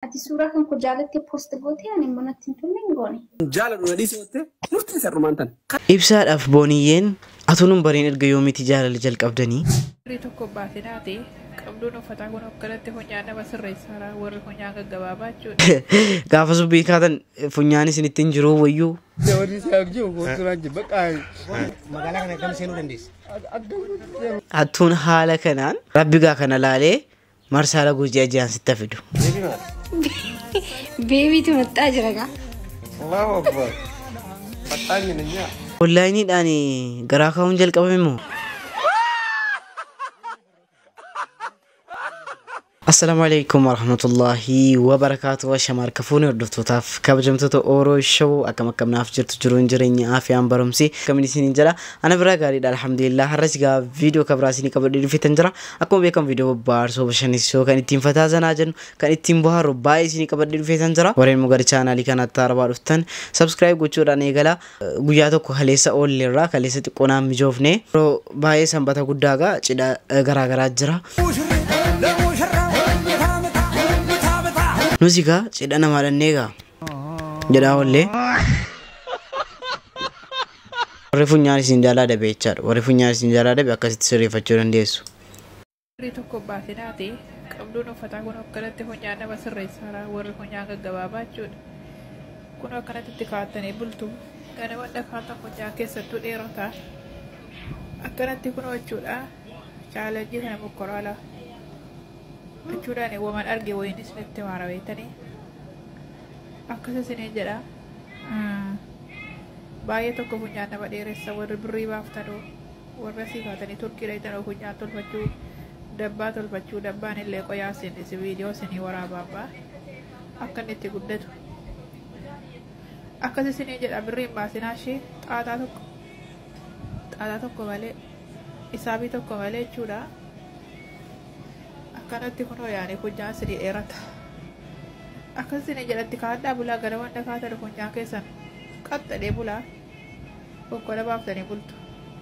Ati suuraa kan koo jaalattee post gootee, ani immoo natti hin tolle, hin goone. Jaaladhu na dhiisee jettee murtii sarrumaan tan. Ibsaadhaaf Booniyyeen atuun bariin erga yoomiitti jaalala jalqabdanii? Warri tokko baasee naate qabduun uffataa kun akkanatti funyaan nama sirreessaara, warri funyaan gaggabaabaa jechuudha. Gaafa subii kaatan funyaan isinitti hin jiru wayyuu. Magaalaa kana akkam seenuu dandeessa? Hattuun haala kanaan rabbi gaa kana laalee marsaa laguu ji'a ji'aan sitti fidu. Beebiitu maxxaa jira gaa. Allahu Akbar. Faxxaanyi nanya. Onlaayiniidhaan garaa kaa'uun jalqabame moo? Assalaamu alaikum warahmatullahi wabarakaatu. Shamaar kafuun hordoftootaaf kabajamtoota Ooroo Show, akkam akkamnaaf jirtu? Jiruun jireenya afiyaan barumsi akkamiin isiniin jira? Ana biraa gaariidha, alhamdulillah. Har'as gaa viidiyoo kabraa isinii qabadhee dhufeetan jira. Akkuma beekamu viidiyoo bohaarsoo, bashannansiisoo, kan ittiin fataa zanaa jennu, kan ittiin bohaaru baay'ee isinii qabadhee dhufeetan jira. Warreen immoo gara chaanaalii kanaatti haaraa dhuftan subscribe gochuudhaan eegala. Guyyaa tokko kaleessa oolleerraa kaleessa xiqqoo naan mijoofne, yeroo baay'ee sanbata guddaa gaa cidha garaagaraa jira. Nuti gaa cidha namaa dhannee gaa jedhaa oollee. Warri funyaan isin jalaa dabe jechaadha. Warri funyaan isin jalaa dabe akkasitti sirreeffachuu dandeessu. Warri tokko baasee naate qabduun uffataa kun akkanatti funyaan nama sirreessaara, warri funyaan gaggabaabaa jechuudha. Kun akkanatti itti kaa'attanii bultu. Ganama dhakaatan funyaan keessattuu dheerata. Akkanatti kun jechuudha. Chaalenjii kana mokkoraala. Jechuudhaan waman arge wayiin isinitti maara beektanii. Akkas isiniin jedha. Baay'ee tokko funyaan nama dheeressa. Warri birrii baaftanuu, warra asii kaatanii Turkii dhaytanuu funyaan tolfachuu, dabbaa tolfachuu, dabbaan illee qoyaa isin isi viidiyoo isinii waraabaa akka inni itti guddatu. Akkas isiniin jedha, birriin baasinaa ishee xaaxaa tokko xaaxaa tokko malee, isaabii tokko malee jechuudha. Akkanatti kunoo yaani funyaan isinii dheerata. Akkas isinii jedhatti kaadhaa bulaa, gara wanta kaatan funyaan keessan qaxxadhee bulaa, konkola baaftanii bultu.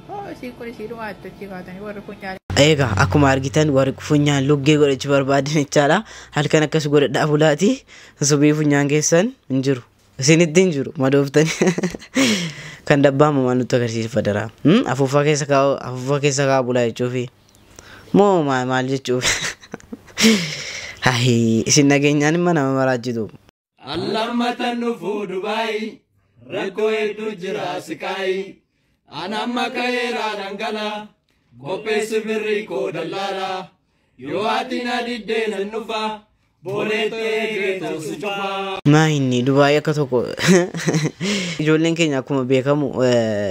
Hoo isiin kun isiidhuma achi kaatanii warri funyaan. Egaa akkuma argitan warri funyaan luggee godhachuu barbaadan jechaadha. Halkan akkas godhadhaa bulaati. Subii funyaan keessan hin jiru. Isinitti hin jiru madooftanii. Kan dabbaa mamaa nutti agarsiisa daraa. Afuuffaa keessa kaa'u, afuuffaa keessa kaa'u bulaa jechuufi. Moo maal jechuuf? Hayi, isin nageenyaan immoo nama maraachitu. Allammatan dhufuu Dubaay, rakkoo hedduu jira siqaayi. An amma ka'eeraa dhangala, qopheessi birrii koo dallaala. Yoo ati na diddee nan dhufa, booleetti eegeetu si cufa. Maa inni Dubaay akka tokko ijoolleen keenya akkuma beekamu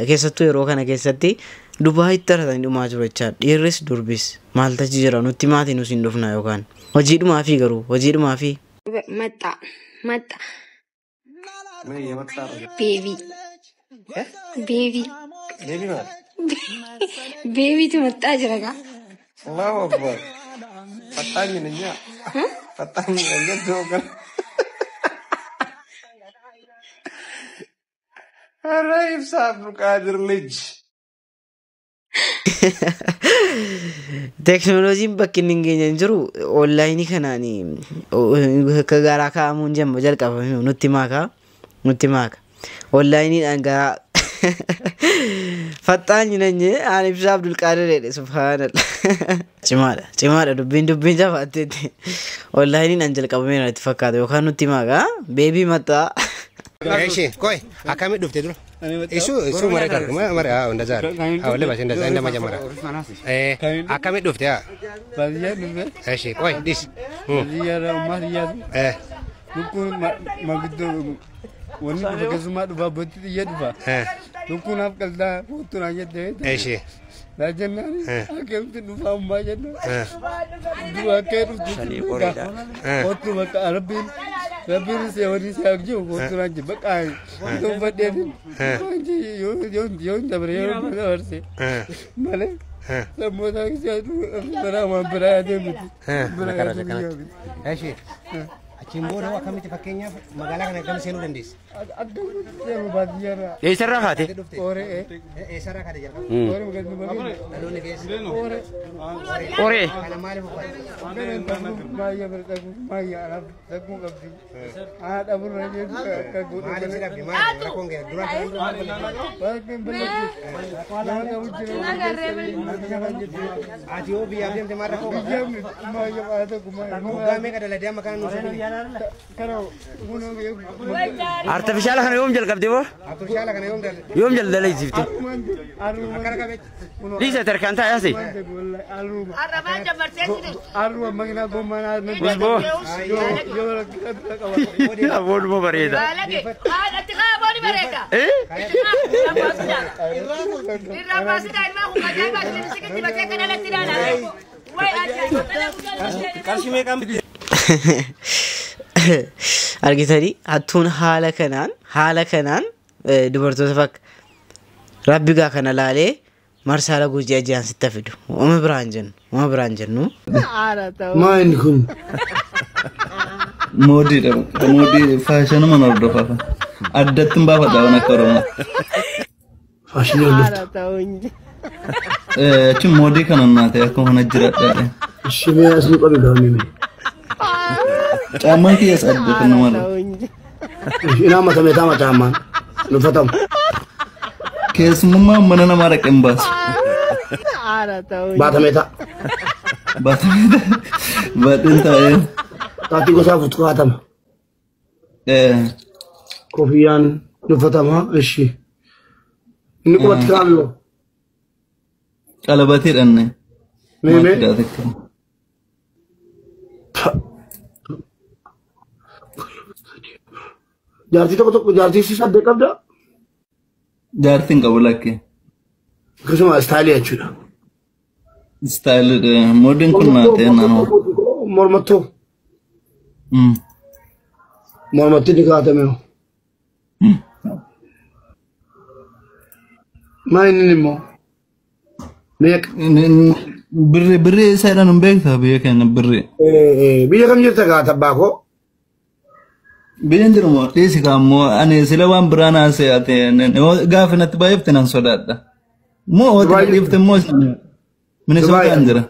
keessattuu yeroo kana keessatti Dubaayitti haratanii dhumaa jiru jechaadha. Dhiirris durbis maaltu jira nutti maatii nus hin dhufna yookaan hojiidhumaa fi garuu hojiidhumaa fi. Maxxaa maxxaa. Beebii. Beebii. Beebii maal? Beebiitu maxxaa jira gaa. Allahu Akbar. Faxxaanyi nanya. Faxxaanyi nanya doogan. Har'a Ibsaa Abdulqaadir lij. Teekinooloojiin bakki inni hin geenye hin jiru. Onlaayinii kanaan akka garaa kaa'amuun jemma jalqabame nutti maaka, nutti maaka. Onlaayiniidhaan garaa faxxaanyi nanye aan Ibsaa Abdulqaadir jedhe, subhaanallah. Cimaadha, cimaadha, dubbiin dubbiin jabaatteetti. Onlaayiniidhaan jalqabameera itti fakkaata yookaan nutti maaka beebii maxxaa. Eeshi, koi, akkamitti dhufte dura? Isu isu mare kan mare ah እንደዛ አዎ ለባሽ እንደዛ እንደመጀመሪያ akkamitti dhufte haa? Baadiyyaa dhufe. Eeshi, koi dis. Baadiyyaa ummaa xiyyaatu. Lukkuun maguddoo wanni dhufa keessumaa dhufa abbootii xiyya dhufa. Lukkuun haaf qaldaa foottu naan jette. Eeshi. Naa jennaan akkamitti dhufa ummaa jenna. Du'a akka dhuftu foottu bakka rabbiin rabbiin si wanni si haa jiru foottu naan jette bakka uffadheetin yoo dabre yoo dabarse malee. Sammoota biraa waan biraa yaadee miti. Biraa yaadee miti. Eeshi. Achiin booda hoo akkamitti fakkeenyaaf magaalaa kana akkamitti seenuu dandeesse? Eessarraa kaate? Eessarraa kaate jalqaba? Dhaloonni keessa. Qoree. Kana maaliif uffatte? Maaliif si dhabde? Maaliif rakkoon kee dura Ati hoo biyyaaf deemte maal rakkoo qabda? Waggaa meeqa daladee amma kana nuuf fiduu? Artifishaala kana yoom jalqabde boo? Artifishaala kana yoom dalagde? Yoom jaldalaysiifte? Akkana qabeechi. Dhiisa tarkaan taa'e asi. Usboo. Abooduma bareeda. Eh? Qarshii meeqaan bitte? Argitanii hattuun haala kanaan haala kanaan dubartoota fakka rabbi gaa kana laalee marsaa laguu ji'a ji'aan sitti fidu. Uma biraan jennu uma biraan jennu. Maa inni kun? Moodiidha. Moodii faashinuma hordofa. Addatti hin baafadha waan akka Oromoo. Faashinii hordofta. Achi moodii kana naa ta'e akkuma kana jiraadha. Ishee mee as nu qabi gaafni mee. Caammaan kiyyaas adda kan nama dha. Inaa matame taama caammaan. Nuffatamu. Keessummaa mana namaa dhaqee hin baasu. Baatamee ta'a. Baatamee baadheen taa'ee. Taatii gosaa fuutu kaatama. Kofiyyaan nuffatama. Ishi. Inni qubatti kaa'ame hoo? Qalabatee dhanne. Mee mee? Jaartii tokko tokko jaartii si saddeet qabdaa? Jaartiin hin qabu lakkee. Akkasuma istaayilii jechuudha. Istaayilii moodiin kun naa ta'e naannoo. Mormattoo. Mormatti ni kaatame hoo? Maa inni immoo? Meeqa? Birri birri isaa jedhan hin beektaa biyya keenya birri. Biyya kam jirta gaa tabbaa koo? Biyyan jiru moo dhiisi kaammoo ani sila waan biraa naa se'ate gaafa natti baay'ifte nan sodaadha. Moo hooti dhiifte immoo Minisootaan jira.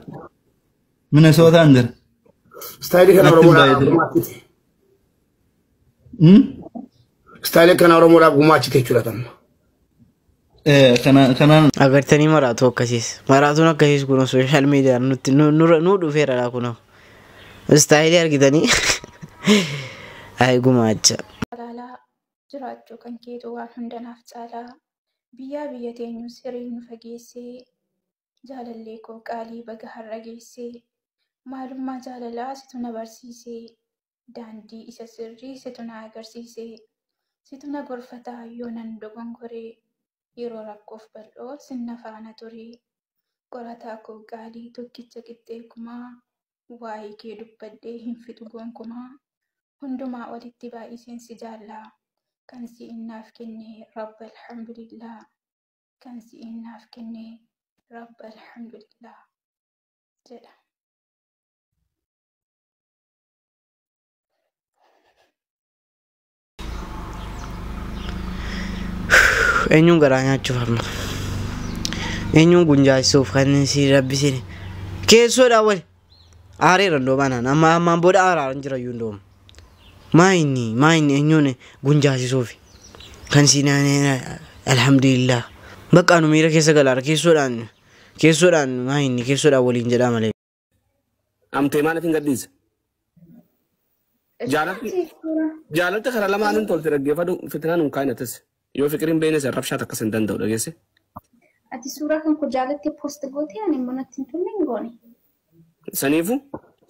Minisootaan jira. Istaayilii kana Oromoodhaaf gumaachite. Istaayilii kana Oromoodhaaf gumaachite jechuudha tamma. Kanaan. Agartanii maraatu akkasiis. Maraatuun akkasiis kun sooshaal miidiyaan nutti nu dhufeera laa kunoo. Istaayilii argitanii. Ay gumaacha. Jaalalaa jiraachuu kan keetu waan hunda naaf caalaa biyyaa biyya teenyus hireen nu fageessee jaalallee koo qaalii baga har'a geessee maalummaa jaalalaa situ na barsiisee daandii isa sirrii situ na agarsiisee situ na gorfataa yoo nan dogongoree yeroo rakkoof bal'oo sinna faana turee qorataa koo qaalii tokkicha qixxee kumaa waa'ee kee dubbadhee hin fixu gonkumaa. Hundumaa olitti baay'iseen si jaallaa kan si'in naaf kenne rabba alhamdulillah kan si'in naaf kenne rabba alhamdulillah jedha. Eenyuun garaa nyaachuuf amma? Eenyuun gunjaachisuuf kan si rabbisine? Keessoodhaa wali. Aareera ndoomaa naan amma ammaan booda aaraan jira iyyuu ndooma. Maa inni maa inni eenyuun gunjaachisuuf kan si alhamdulillah. Bakka nu miira keessa galaara keessoodhaan keessoodhaan maa inni keessoodhaan waliin jedhaa malee. Amtee maaliif hin gadhiise? Jaalatti karaa lamaan hin tolte dhaggeeffadhu fitinaan hin kaa'in atis. Yoo fikiriin beekne sen rabshaa takkas hin danda'u dhageesse. Ati suuraa kan koo jaalattee post gootee ani immoo natti hin tolle hin goone. Saniifu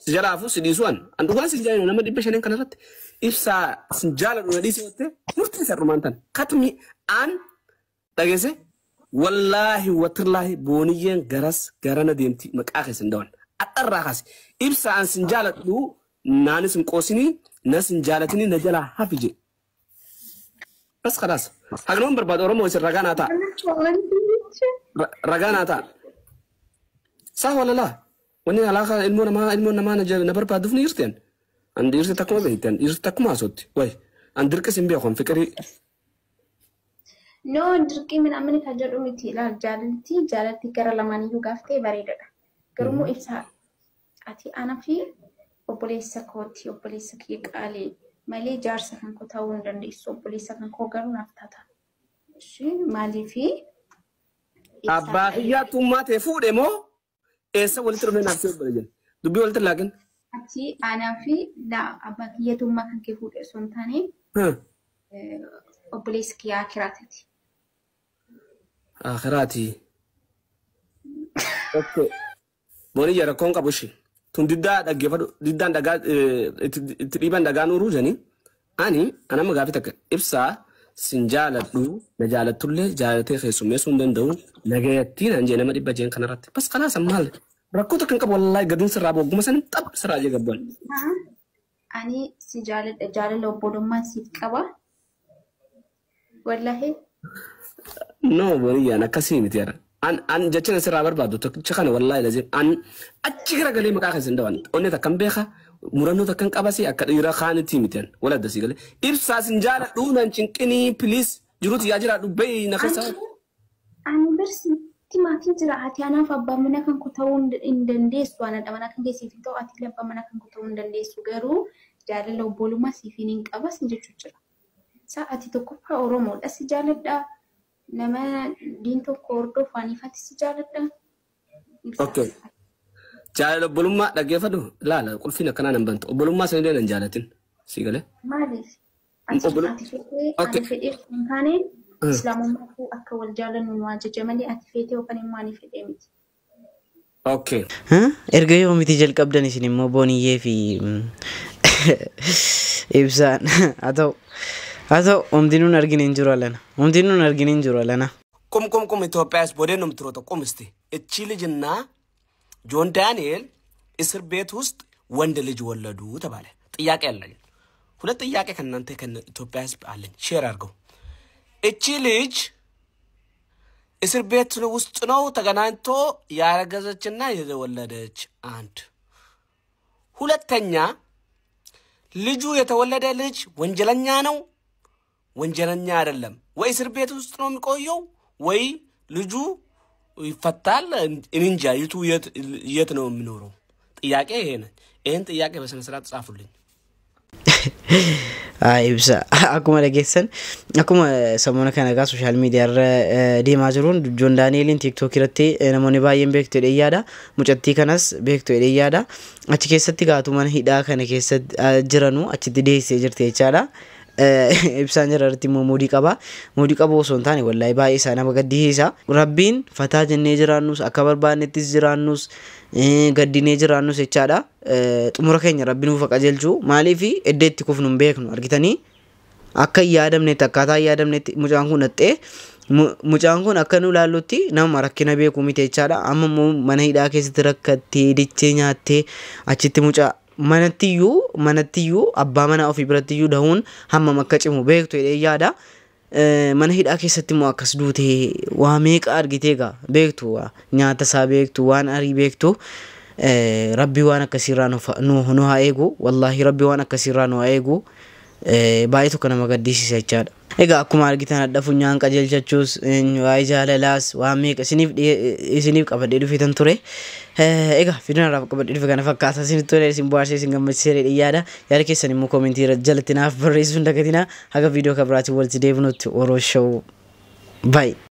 si jalaafu si dhiisu an an dhugaan si jaalladhu nama 500 kanarratti ibsaa si jaaladhu na dhiisee jettee murtii sarrumaan tan katmi an dhageesse wallaahi watillaahi booniyyeen garas garana deemti maqaa keessa hin dawan adharraa kaase ibsaa an sin jaaladhu naanis hin qoosinii nas hin jaalatinii na jalaa hafi jee. Bas khalaas. Hagnoon barbaadu Oromoo isin ragaa naa ta'a. Ragaa naa ta'a. Saa wala laa. Wanni alaaka ilmoo namaa na barbaaduuf ni jirti. An dhiirsi takkuma beekti, an dhiirsi takkuma haasootti. Wayi, an dirqis hin beeku, an fiqirii. No, dirqii minamini kan jedhu miti. Ilaal jaalalti gara lamaaniyyuu gaaftee bareedadha. Garuu ibsaa ati ana fi obboleessa kooti, obboleessa kee qaalii malee jaarsa kan koo ta'uu hin dandeessu. Obboleessa kan koo garuu naaf taata. Ishee maaliifi Abbaa kiyyaa tummaa ta'e fuudhe moo eessa walitti dhufee naaf si obbole jenna. Dubbii walitti laaqin. Ati anaa fi abbaa kiyya tummaa kan kee fuudhe osoo hin taane obboleessa kiyyaa akiraatiti. Akiraati. Okay. Booniyya rakkoon qabu ishee. Tun diddaa dhaggeeffadhu diddaan dhagaa itti dhiiban dhagaa nuuruu jedhanii ani anama gaafii takka ibsaa sin jaaladhu na jaalattullee jaalatee keessummeessuu hin danda'u nagayattiin an jee nama dhibba jeen kanarratti bas kanaas maal rakkoo takka hin qabu wallaahi gadiin sirraa bogguma sanin xab sirraa jee gabban. Ani si jaaladha jaalala obbolummaa siif qaba. Wallaahi. No booniyyaan akkasii miti yaada. An jecha sirraa barbaadu tokkicha kana wallaahi lazim an achi garagalee maqaa keessa hin dawan onnee takkan beeka murannoo takkan qabasi akka dhiira kaanitti miti an wal addasii galee ibsaa sin jaaladhu nan cinqinii piliis jiruuti yaa jiraadhu bayi na keessa. Ani barsiitti maatiin jira ati anaaf abbaa mana kan koo ta'uu hin dandeessu anadha mana kan keessiif hin ta'u ati abbaa mana kan koo ta'uu hin dandeessu garuu jaalala obbolummaa siif hin qabas jechuu jira. Sa'aati tokkoffaa Oromoodha si jaaladha. Nama diin tokko hordofu aniifatti si jaaladha. Okay. Jaalala obbolummaa dhaggeeffadhu laala qulfiin akkanaa nan bantu obbolummaa sanillee nan jaalatin si galee. Maaliif? Ati feetee ani fedhee hin taane islaamummaa akka wal jaalannu nu ajaja malee ati feetee yookaan immoo ani fedhee miti. Okay. Erga yoo miti jalqabdan isin immoo booniyyee fi ibsaan haa ta'u. Haa homtinuun arginu hin jiru alana. Homtinuun arginu hin jiru alana. ቁም ቁም ቁም ኢትዮጵያስ ወደ ነው የምትሮጠው። ቁም እስቲ። እቺ ልጅና ጆን ዳንኤል እስር ቤት ውስጥ ወንድ ልጅ ወለዱ ተባለ። ጥያቄ አለኝ። ሁለት ጥያቄ ከእናንተ ከኢትዮጵያ ሕዝብ አለኝ። ሼር አድርገው። እቺ ልጅ እስር ቤት ውስጥ ነው ተገናኝቶ ያረገዘችና የወለደች አንድ። ሁለተኛ ልጁ የተወለደ ልጅ ወንጀለኛ ነው ወንጀለኛ አይደለም ወይ እስር ቤት ውስጥ ነው የሚቆየው ወይ ልጁ ይፈታል? እንጃ የቱ የት ነው የሚኖረው? ጥያቄ ይሄ ነው። ይሄን ጥያቄ በስነ ስርዓት ጻፉልኝ። Ibsa akkuma dhageessan akkuma sammuna kana egaa sooshaal miidiyaa irra deemaa jiruun Joon Daani'eliin tiiktookii irratti namoonni baay'een beektu jedhee yaada. Mucattii kanas beektu jedhee yaada. Achi keessatti gaatu mana hidhaa kana keessa jiranu achitti deessee jirti jechaadha. Ibsaan jira irratti immoo muudii qaba. Muudii qabu osoo hin taane wallaahi baay'ee isaa nama gaddisiisa. Rabbiin fataa jennee jiraannus akka barbaannettis jiraannus gaddinee jiraannus jechaadha. Xumura keenya rabbi nuuf qajeelchu maaliif iddoo itti kufnu hin beeknu argitanii akka hin yaadamnetti akkaataa hin yaadamnetti mucaan kun dhaxxee mucaan kun akka nu ilaallutti nama rakkina beeku miti jechaadha. Amma immoo mana hidhaa keessatti rakkattee dichee nyaattee achitti mucaa manattiyyuu abbaa manaa ofii birattiyyuu dahuun hammam akka cimu beektu jedhee yaada. Mana hidhaa keessatti immoo akkas duutee waa meeqa argitee egaa beektu nyaata isaa beektu waan arii beektu rabbi waan akkasiirraa nu haa eegu wallaahi rabbi waan akkasiirraa nu haa eegu baay'ee tokko nama gaddisiisa jechaadha. Egaa akkuma argitan hadha funyaan qajeelchachuus waa'ee jaalalaas waan meeqa isiniif qabadhee dhufeetan ture. Egaa fiidiyoo qabadhee dhufe kana fakkaata isinitti tolee isin bohaarsee isin gammachiisee jedhee yaada. Yaada keessan immoo koomentii jalatti naaf barreessuu hin dagatinaa. Haga viidiyoo kan biraatiin walitti deebinutti Oroo Show. Bye.